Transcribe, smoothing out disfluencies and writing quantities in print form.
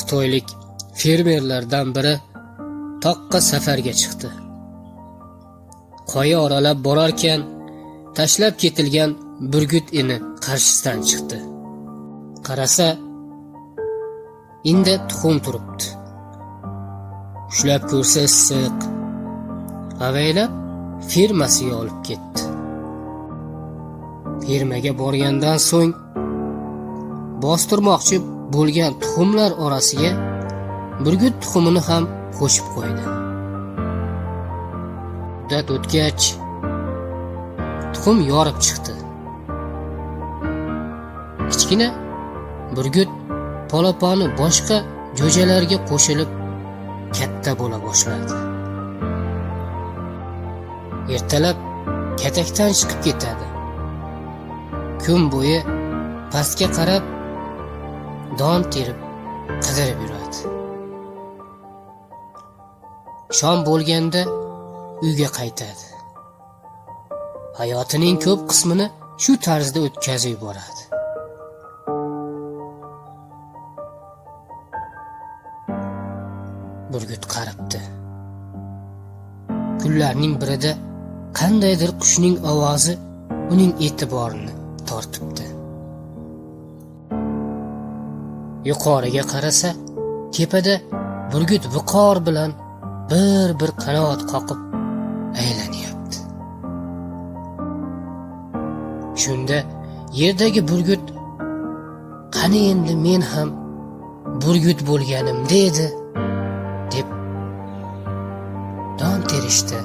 Xitoylik fermerlardan biri toqqa safarga chiqdi. Qoya oralab borarkan, tashlab ketilgan burgut ini qarshisidan chiqdi. Qarasa, inda tuxum turibdi. Ushlab ko'rsa issiq. Avaylab fermasiga olib ketdi. Fermaga borgandan so'ng bostirmoqchi bo'lgan tuxumlar orasiga burgut tuxumini ham qo'shib qo'ydi. Muddat o'tgach, tuxum yorib chiqdi. Kichkina burgut polaponi boshqa jo'jalarga qo'shilib katta bo'la boshladi. Ertalab katakdan chiqib ketadi. Kun bo'yi pastga qarab don terib qidirib yuradi. Shom bo'lganda uyga qaytadi. Hayotining ko'p qismini shu tarzda o'tkazib yuboradi. Burgut qaribdi. Kunlarning birida qandaydir qushning ovozi uning e'tiborini tortibdi. Yuqoriga qarasa, tepada burgut viqor bilan bir-bir qanot qoqib aylanyapti. Shunda yerdagi burgut qani endi men ham burgut bo'lganimda edi deb don terishda